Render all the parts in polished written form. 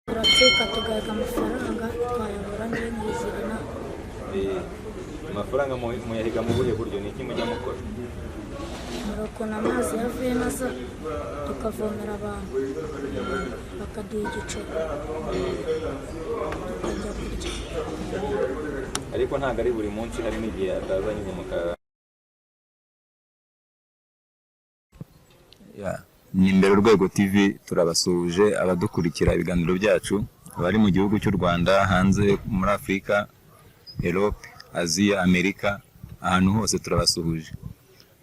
Turateka tugahiga amafaranga, twayabura njye nkizira inaha. Amafaranga muyahiga mu buhe buryo? Ni iki mujya mukora? Hari ukuntu amazi yavuye aza tukavomera abantu bakaduha igiceri, tukajya kurya. Ariko ntabwo ari buri munsi, hari n'igihe ataza nyine muka Ni Imbere Urwego TV, turabasuhuje abadukurikira ibiganiro byacu, abari mu gihugu cy'u Rwanda, hanze muri Afurika, Europe, Aziya, Amerika, ahantu hose turabasuhuje.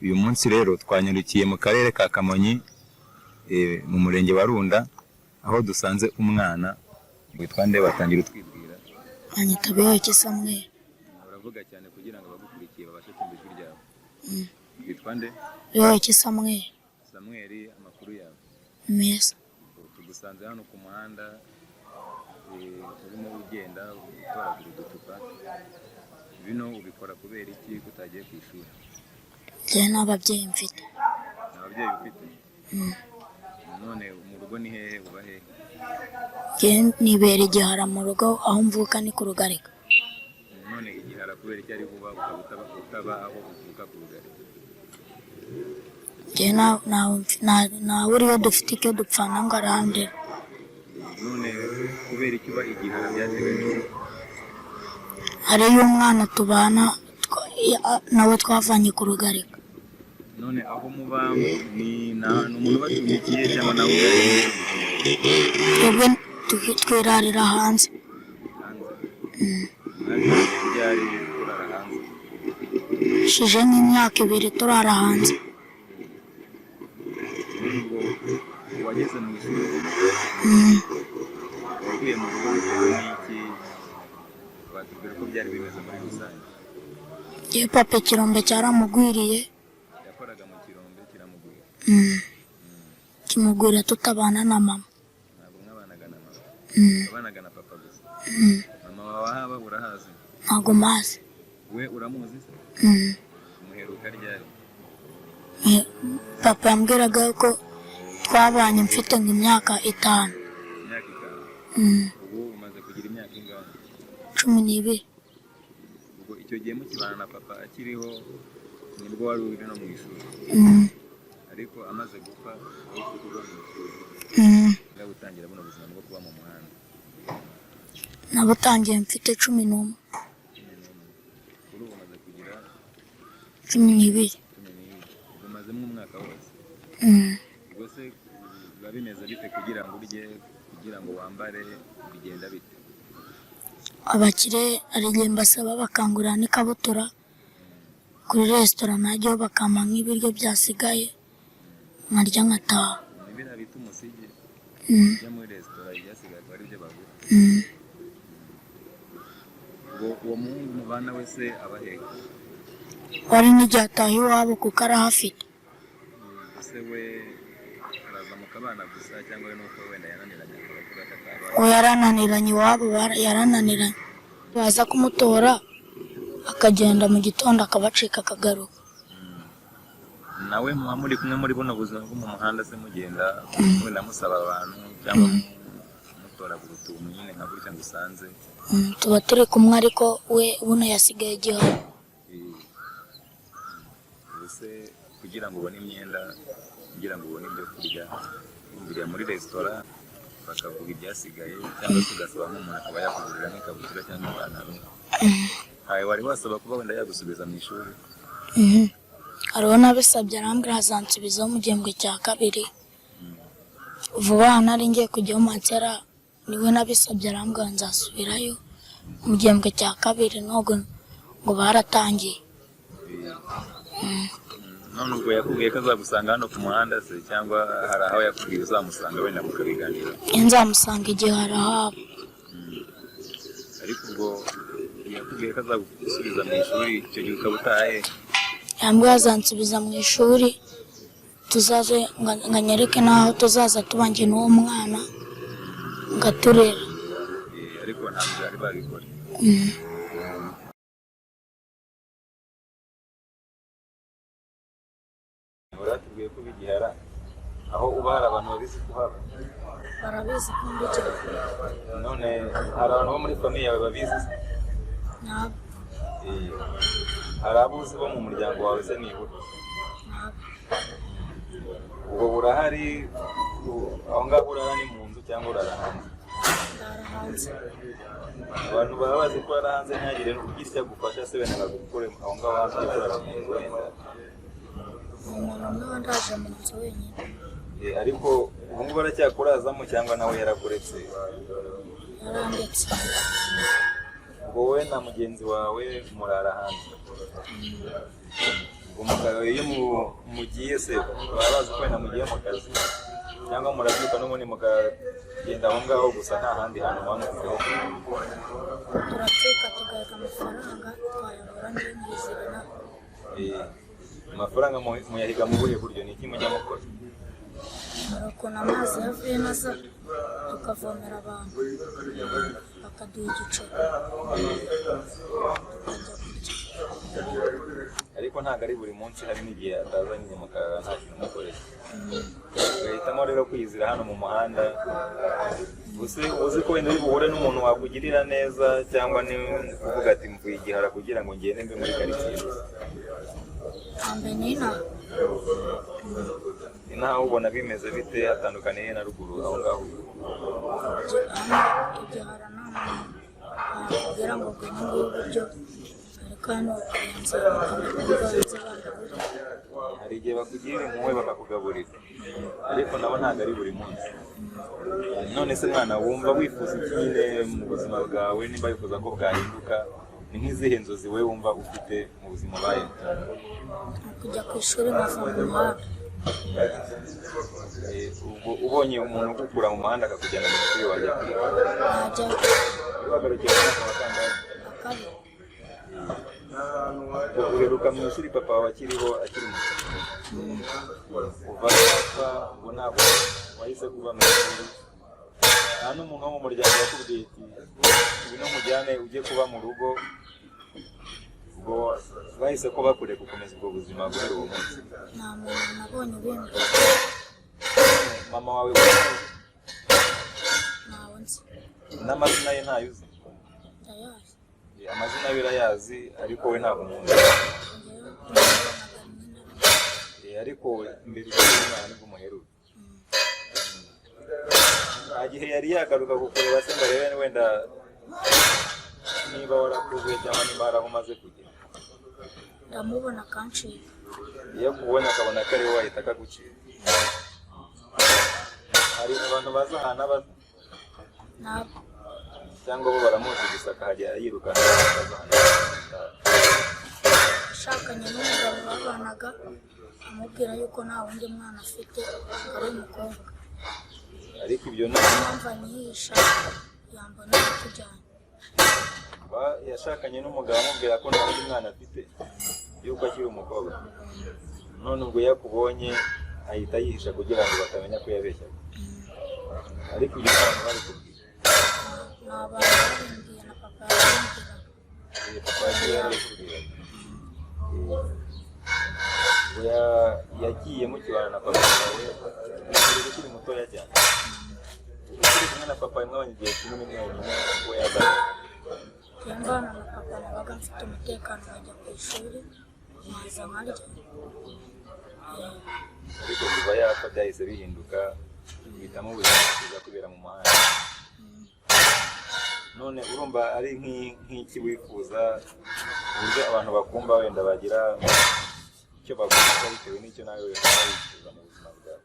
Uyu munsi rero twanyarukiye mu karere ka Kamonyi, mu murenge wa Runda, aho dusanze umwana witwa nde? Watangira utwibwira. Anyita Bihoyiki Samuel. Uravuga cyane kugira ngo abagukurikiye babashe kumva ijwi ryawe. Witwa nde? Bihoyiki Samuel. Samuel, amakuru yawe? Meza. Tugusanze hano ku muhanda, urimo ugenda utoragura uducupa. Bino ubikora kubera iki ko utagiye ku ishuri? Njyewe nta babyeyi mfite. Nta babyeyi ufite? None mu rugo ni hehe? Uba hehe? Njyewe nibera Igihara mu rugo, aho mvuka ni ku Rugarika. None Igihara kubera icyo ari vuba ukaba utaba aho uvuka ku Rugarika? Njyewe ntawe uriho dufite icyo dupfana ngo arandere. None kubera icyo uba Igihara, byatewe n'iki? Hariyo umwana tubana nawe twavanye ku Rugarika. None aho muba ni umuntu ubacumbikiye cyangwa nawe Twebwe twirarira hanze. Hanze? Mwaje ryari kurara hanze? Shije nk'imyaka 2 turara hanze. Ubwo wageze mu ishuri, wavuye mu rugo bitewe n'iki? Watubwira uko byari bimeze muri rusange? Njyewe papa ikirombe cyaramugwiriye. Yakoraga mu kirombe kiramugwira? Kimugwira tutabana na mama. Ntabwo mwabanaga na mama? Mm. Wabanaga na papa gusa? Mama wawe ahaba urahazi? Ntabwo mazi. We uramuzi se? Mm. Umuheruka ryari? Papa yambwiraga ko twabanye mfite nk'imyaka 5. Imyaka 5? Mm. Ubu umaze kugira imyaka ingahe? 12. Ubwo icyo gihe mukibana na papa akiriho nibwo wari uri no mu ishuri? Mm. Ariko amaze gupfa wahise uva mu ishuri? Mm. Nga gutangira buno buzima bwo kuba mu muhanda? Nabutangiye mfite 11. 11. Kuri ubu umaze kugira? 12. 12. Ubwo umazemo umwaka wose? Mm. Ubwo se biba bimeze bite kugira ngo urye, kugira ngo wambare, bigenda bite? Abakire hari igihe mbasaba bakangurira n'ikabutura kuri resitora, najyayo bakampa nk'ibiryo byasigaye nkarya nkataha. Ni biriya bita umusigi? Mm. Ujya muri resitora ibyasigaye akaba ari byo baguha? Mm. Ubwo uwo muhungu mubana we se aba hehe? Wari n'igihe ataha iwabo kuko arahafite. Ese we araza mukabana gusa cyangwa we nuko wenda yananiranye akaba avuga ko ataba? Uwo yarananiranye iwabo, yarananiranye, baza kumutora akagenda mu gitondo akabacika akagaruka. Nawe muba muri kumwe muri buno buzima bwo mu muhanda se, mugenda wenda musaba abantu cyangwa mutoragura utuntu nyine nka gutya ngo usanze? Tuba turi kumwe ariko we buno yasigaye Igihara. Ubuse kugira ngo ubone imyenda, kugira ngo ubone ibyo kurya, ujya muri resitora bakavuga ibyasigaye cyangwa se ugasaba nk'umuntu akaba yakugurira nk'ikabutura cyangwa ipantaro? Hawe wari wasaba kuba wenda yagusubiza mu ishuri? Mhm. Hariho nabisabye arambwira azansubizaho mu gihembwe cya kabiri. Vuba aha nari ngiye kujyaho mansera, niwe nabisabye arambwira nzasubirayo mu gihembwe cya kabiri, nubwo ngo baratangiye. None ubwo yakubwiye ko azagusanga hano ku muhanda se, cyangwa hari aho yakubwiye uzamusanga wenda mukabiganira? Nzamusanga igihe arahaba. Ariko ubwo yakubwiye ko azagusubiza mu ishuri, icyo gihe ukaba utahe? Yambwiye azansubiza mu ishuri, tuzaze ngo anyereke n'aho tuzaza tubanjye n'uwo mwana ngaturera. Ariko ntabwo bari babikora? Mm. Uratubwiye ko uba Igihara, aho uba hari abantu babizi ko uhaba? Barabizi ko mbigira. None hari abantu bo muri famille yawe babizi se? Ntabwo. Hari abo uzi bo mu muryango wawe se nibura? Ntabwo. Ubwo burahari, aho ngaho urara ni mu nzu cyangwa urara hanze? Ndara hanze. Abantu baba bazi ko urara hanze, ntihagire ugira icyo agufasha se, wenda ngo agukure aho ngaho hanze ujye kurara mu nzu wenda? Ni umuntu umwe wandaje mu nzu wenyine. Ariko ubu ngubu aracyakurazamo cyangwa nawe yarakuretse? Yarandetse. Ubwo wowe na mugenzi wawe murara hanze. Ubwo iyo mugiye se, baba bazi ko wenda mugiye mu kazi, cyangwa murabyuka n'ubundi mukagenda aho ngaho gusa, nta handi hantu muba mufite ho kujya? Turateka tugaheka amafaranga, twayabura njye nkizira inaha. Amafaranga muyahiga mu buhe buryo? Ni iki mujya mukora? Hari ukuntu amazi ya vena aza tukavomera abantu bakaduha igiceri, tukajya kurya. Ariko ntabwo ari buri munsi, hari n'igihe ataza nyine mukarara nta kintu mukoresha, ugahitamo rero kwiyizira hano mu muhanda. Uzi uzi ko wenda uri buhure n'umuntu wakugirira neza, cyangwa ni kuvuga ati mvuye igihara kugira ngo ngende mbe muri karitsiye gusa? Ambe n'inaha. Inaha ubona bimeze bite? Hatandukaniye na ruguru aho ngaho? Hano igihara nta muntu wakubwira ngo ngwino nguhe ibiryo, ariko hano inzara bakanze bagaburira. Hari igihe bakugirira impuhwe bakakugaburira, ariko nabo ntabwo ari buri munsi. None se mwana, wumva wifuza iki nyine mu buzima bwawe? Nimba wifuza ko bwahinduka, ni nk'izihe nzozi wowe wumva ufite mu buzima ubayemo? Ni kujya ku ishuri nkava mu muhanda. Ubwo ubonye umuntu ugukura mu muhanda akakujyana mu ishuri, wajya kwiga? Najya. Wari wagarukiye mu mwaka wa kangahe? Wa kabiri. Ubwo uheruka mu ishuri papa wawe akiriho, akiri muto. Kuva yapfa, ubwo ntabwo wahise kuva mu ishuri. Nta n'umuntu wo mu muryango wakubwiye ati ngwino mujyane ujye kuba mu rugo? Ubwo bahise ko bakureka gukomeza ubwo buzima guhera uwo munsi? Nta muntu nabonye ubimbwira. Mama wawe uramuzi? Ntawe nzi. N'amazina ye ntayo uzi? Ndayazi. Amazina ye urayazi, ariko we ntabwo umuzi? Njyewe namubonaga rimwe na rimwe. Ariko mbere ukiri umwana nibwo umuheruka. Nta gihe yari yagaruka kukureba se ngo arebe wenda niba warakuze cyangwa niba hari aho umaze kugera? Ndamubona akancika. Iyo akubonye akabona ko ari wowe, ahita akagucika. Hari abantu bazi ahantu aba? Ntabwo. Cyangwa bo baramuzi gusa akahagera yirukanka, akaza ahantu aba? Yashakanye n'umugabo babanaga, amubwira yuko nta wundi mwana afite, ari umukobwa. Ariko ibyo Niyo mpamvu anyihisha, yambona atujyanye. Yashakanye n'umugabo amubwira ko nta wundi mwana afite, yuko akiri umukobwa. None ubwo iyo akubonye ahita yihisha kugira ngo batamenya ko yabeshyaga. Ariko ibyo nta bantu babikubwiye? Ni abantu babimbwiye, na papa yabimbwiraga. Papa yagiye yarabikubwiraga. Ubwo yagiye mukibana na papa wawe ukiri mutoya cyane, ukiri kumwe na papa mwabanye igihe kinini mwenyine ubwo yazaga? Iyo mbana na papa nabaga mfite umutekano, nkajya ku ishuri nkaza nkarya. Ariko kuva yapfa byahise bihinduka, uhitamo ubuzima kuza kwibera mu muhanda. None urumva ari nk'iki wifuza, uburyo abantu bakumva wenda bagira icyo bagufasha bitewe n'icyo nawe wumva wifuza mu buzima bwawe?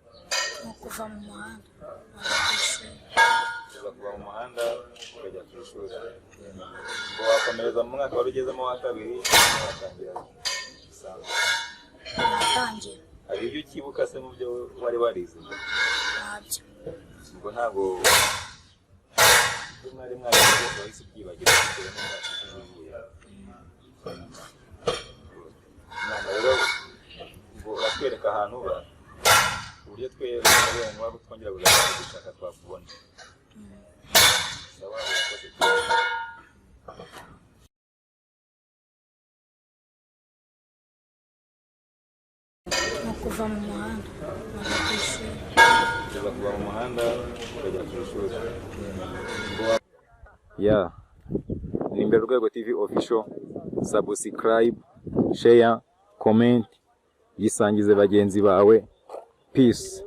Ni ukuva mu muhanda nkajya ku ishuri. Uza kuva mu muhanda ukajya ku ishuri. Ngo wakomereza mu mwaka wari ugezemo wa kabiri, watangira bisanzwe? Natangira. Hari ibyo ukibuka se mu byo wari warize? Ntabyo. Ubwo ntabwo ibyo mwari mwarize byose wahise ubyibagirwa bitewe n'imyaka ishize uvuye. Mwana rero, ubwo uratwereka ahantu uba, ku buryo twe waba twongera kugaruka gushaka twakubona. Sawa, urakoze cyane. Ni ukuva mu muhanda nkajya ku ishuri. Tekereza kuva mu muhanda ukagera ku ishuri. Ya, ni Imbere Urwego TV official. Subscribe, share, comment, yisangize bagenzi bawe. Peace.